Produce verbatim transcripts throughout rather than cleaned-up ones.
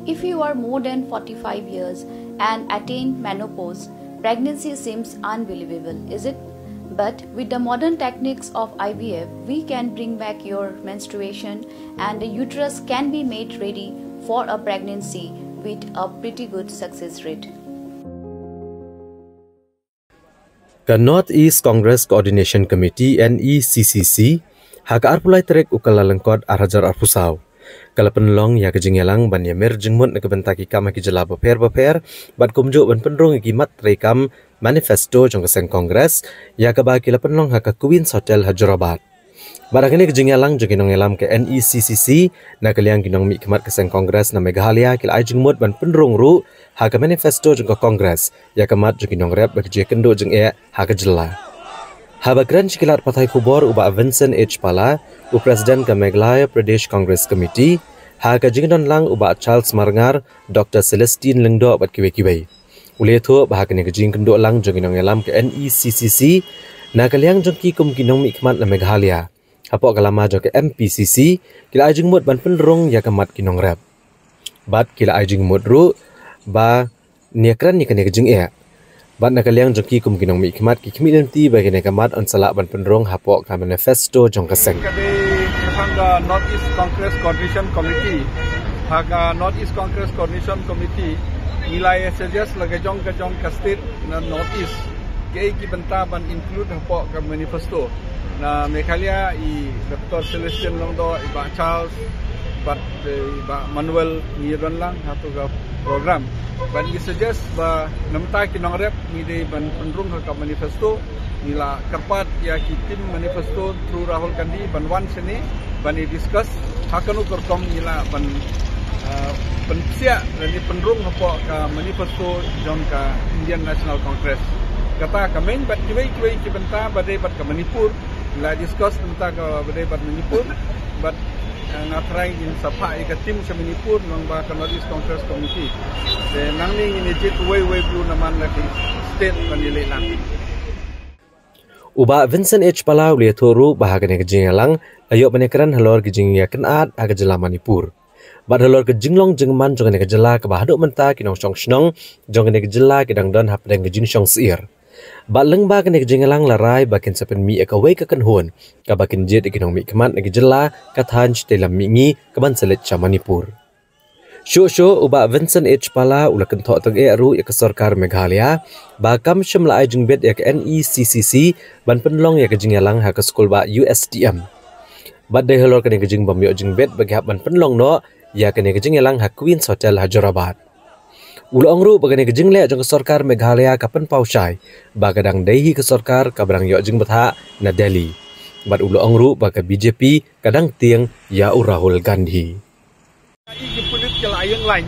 If you are more than forty-five years and attain menopause, pregnancy seems unbelievable, is it? But with the modern techniques of I V F, we can bring back your menstruation and the uterus can be made ready for a pregnancy with a pretty good success rate. Ka North East Congress Coordination Committee, N E C C C, ha ka arphew lai tarik u Kyllalyngkot arhajar arphew saw, ka la pynlong ïa ka jingïalang ban ïamir jingmut na ka bynta ki kam ha ki jylla bapher bapher, bad kumjuh ban pynrung ïa ki mat treikam manifesto jong ka seng Congress, ïa kaba ki la pynlong ha ka Queen's Hotel ha Jorabat. Bad ha kane ka jingïalang jong ki nongïalam ka N E C C C, na ka liang ki nongmihkhmat ka seng Congress na Meghalaya ki la ai jingmut ban pynrung ruh ha ka manifesto jong ka Congress ïa ka mat jong ki nongrep bad ki jingkynduh jingeh ha ka jylla. Haba kren sha ki lad pathai khubor u Bah Vincent H Pala, u President ka Meghalaya Pradesh Congress Committee, ha ka jingdon lang u Bah Charles Marngar, Doctor Celestine Lyngdoh bad kiwei kiwei. U la ïathuh ba ha kane ka jingkynduh lang jong ki nongïalam ka N E C C C, na ka liang jong ki kum ki nongmihkhmat na Meghalaya, hapoh ka lama jong ka M P C C, ki la ai jingmut ban pynrung ïa ka mat ki nongrep. Bad ki la ai jingmut ruh ban ïakren ïa kane ka jingeh. Bad na ka liang jong ki kum ki nongmihkhmat ki khmih lynti ba kane ka mat yn sa lah ban pynrung hapoh ka manifesto jong ka seng. Ka dei ka North East Congress Coordination Committee. Ha ka North East Congress Coordination Committee, ngi la ïa suggest la ka jong ka jong ka state na North East, kaei ki bynta ban include hapoh ka manifesto. Na Meghalaya i Doctor Celestine Lyngdoh, i Bah Charles, bad, eh, i Bah Manuel ngi don lang ha tu ka program. Bad ngi suggest ba namar ki nongrep ngi dei ban pynrung ha ka manifesto, ngi la kyrpad ïa ki team manifesto through Rahul Gandhi ban wan shane ban ïa discuss ha kano ka rukom ngi lah ban, ah, pynpsiah lane pynrung hapoh ka manifesto jong ka Indian National Congress. Kata ka main bad kiwei kiwei ki bynta ba dei bad ka Manipur, ngi la discuss tentang ka ba dei bad Manipur, bad, ah, nga trai ngin sa phah ïa ka team sha Manipur namar ba ka North East Congress Committee. Te nangne ngin ïa jied uwei uwei bru namar la ki state ban ïaleh lang. U Bah Vincent H Pala u la ïathuh ruh ba ha kane ka jingïalang la ïoh ban ïakren halor ka jingïakynad ha ka jylla Manipur. Bad halor ka jinglong jingman jong kane ka jylla kaba haduh mynta ki nongshong shnong jong kane ka jylla ki dang don hapdeng ka jingshong syier. Bad lyngba kane ka jingïalang la rai ba kin sa pynmih ïa kawei ka kynhun kaba kin jied ïa ki nongmihkhmat na ka jylla ka thaiñ shatei lam mihngi kaban sa leit sha Manipur. Shuh shuh u Bah Vincent H Pala u la kynthoh tyngeh ruh ïa ka sorkar Meghalaya ba kam shym la ai jingbit ïa ka N E C C C ban pynlong ïa ka jingïalang ha ka skul bah U S T M. Bad dei halor kane ka jingbym ïoh jingbit ba ki hap ban pynlong noh ïa kane ka jingïalang ha Queen's Hotel ha Jorabat. U la ong ruh ba kane ka jingleh jong ka sorkar Meghalaya ka pynpaw shai ba ka dang dei hi ka sorkar kaba dang ïoh jingbthah na Delhi. Bad u la ong ruh ba ka B J P ka dang tieng ïa u Rahul Gandhi. Ki pulit ki la ïeng line.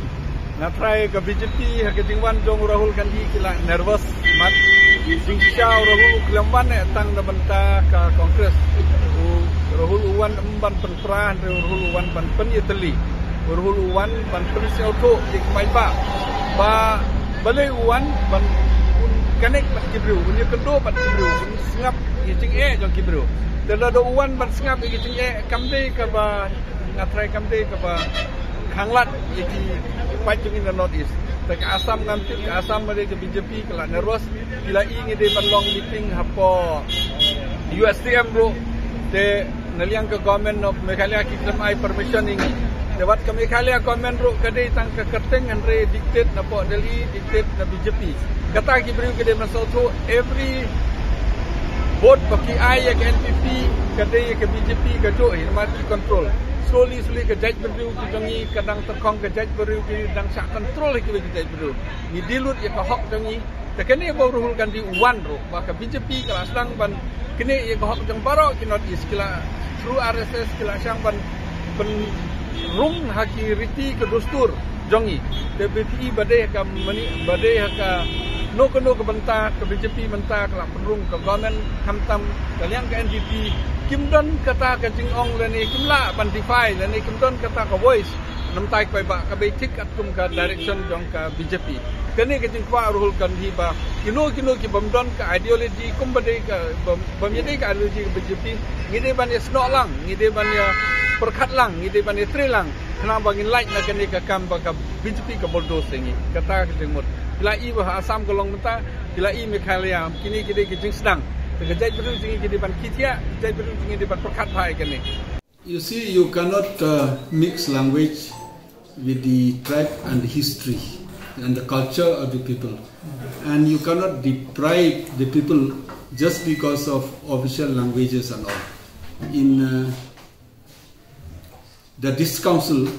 Nga trai ka B J P ha ka jingwan jong u Rahul Gandhi ki la nervous mat. Jingshisha u Rahul u khlem wan eh tang na bynta ka Congress. U Rahul u wan ym ban pynpra hynrei u Rahul u wan ban pynïatylli. U Rahul u wan ban pynsngewthuh ïa ki paidbah ba balei u wan ban un connect bad ki briew, un ïakynduh bad ki briew, un sngap ïa ki jingeh jong ki briew. Te lada u wan ban sngap ïa ki jingeh kam dei kaba nga trai kam dei kaba khanglad ïa ki paid jong ngi na North East. Te ka Assam ngam tip, ka Assam ma dei ka B J P ka la nervous, ki la i ngi dei ban long meeting hapoh U S T M ruh. Te na liang ka Government of Meghalaya ki khlem ai permission ïa ngi. Te wat ka Meghalaya Government ruh ka dei tang ka kyrteng hynrei dictate na poh Delhi, dictate na B J P. Kata ki briew ki dei ban sngewthuh every vote ba ki ai ïa ka N P P ka dei ïa ka B J P ka juh hi namar ki control. Slowly slowly ka jaitbynriew ki jong ngi ka dang tyrkhong, ka jaitbynriew ki dang shah control hi kiwei ki jaitbynriew. Ngi dih lut ïa ka hok jong ngi. Te kane ba u Rahul Gandhi u wan ruh ba ka B J P ka la sdang ban knieh ïa ka hok jong baroh ki North East, ki la through R S S ki la sdang ban pynrung ha ki riti ka dustur jong ngi. Te ba phi i ba dei ha ka mani, ba dei ha kano kano ka bynta ka B J P mynta ka la pynrung ka government, khamtam ka liang ka N P P kim don kata ka jingong lane kim lah ban defy lane kim don kata ka voice. Namtai kawei ba ka bei thik katkum ka direction jong ka B J P. Kane ka jingkwah ruh kan hi ba kino kino ki bym don ka ideology kumba dei ka bym bym ïadei ka ideology ka B J P. Ngi dei ban ïa snoh lang, ngi dei ban ïa pyrkhat lang, ngi dei ban ïa trei lang. Khnang ba ngin lait na kane ka kam ba ka B J P ka bulldoze ïa ngi. Kata ka jingmut. Ki la i ba ha Assam ka long mynta, ki la i Meghalaya, kine ki dei ki jingsdang. Te ka jaitbynriew jong ngi ki dei ban kithiah, ka jaitbynriew jong ngi dei ban pyrkhat bha ïa kane. You see, you cannot uh, mix language with the tribe and the history and the culture of the people. And you cannot deprive the people just because of official languages and all. In uh, the district council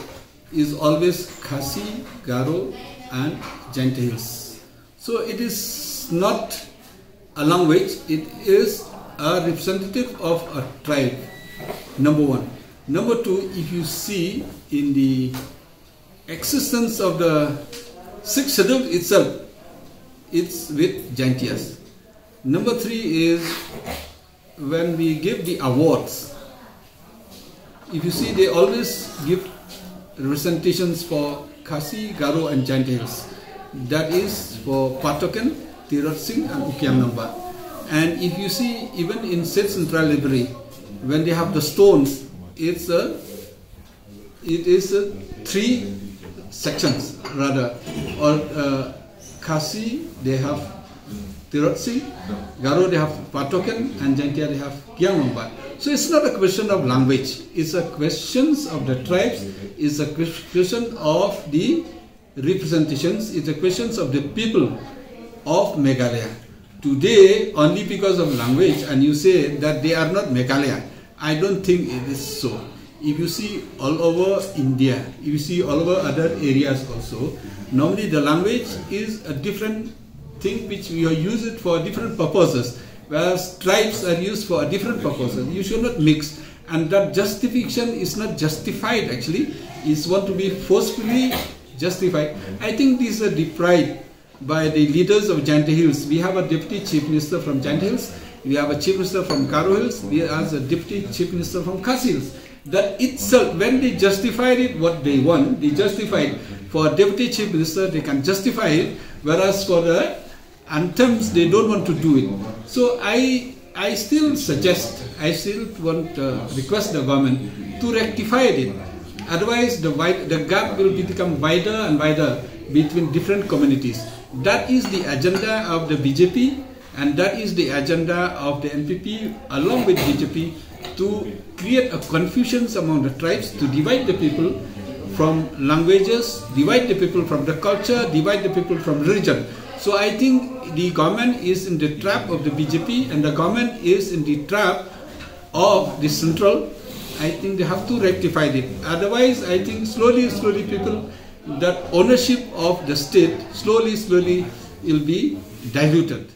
is always Khasi, Garo, and Jaintia Hills. So it is not a language, it is a representative of a tribe, number one. Number two, if you see in the existence of the sixth schedule itself, it's with Jaintias. Number three is when we give the awards, if you see, they always give representations for Khasi, Garo, and Jaintia Hills. That is for Patokan, Tirot Sing, and Ukiang Nambat. And if you see, even in State Central Library, when they have the stones, it's a it is uh, three sections rather, or uh, Khasi they have Tirot Sing, Garo they have Patokan, and Jaintia they have Kiang Nambat. So it's not a question of language. It's a questions of the tribes. It's a ques- question of the representations. It's a questions of the people of Meghalaya. Today, only because of language, and you say that they are not Meghalaya. I don't think it is so. If you see all over India, you see all over other areas also, normally the language is a different thing which we are use it for different purposes. Whereas tribes are used for a different purpose. You should not mix. And that justification is not justified actually. It's want to be forcefully justified. I think these are deprived by the leaders of Jaintia Hills. We have a deputy chief minister from Jaintia Hills. We have a chief minister from Garo Hills. We have a deputy chief minister from Khasi Hills. That itself, when they justified it, what they want, they justified. For a deputy chief minister, they can justify it. Whereas for the anthems, they don't want to do it. So I, I still suggest, I still want uh, request the government to rectify it. Otherwise, the wide, the gap will become wider and wider between different communities. That is the agenda of the B J P, and that is the agenda of the N P P along with B J P to create a confusion among the tribes, to divide the people from languages, divide the people from the culture, divide the people from religion. So I think the government is in the trap of the B J P, and the government is in the trap of the central. I think they have to rectify it. Otherwise, I think slowly, slowly people, that ownership of the state slowly, slowly will be diluted.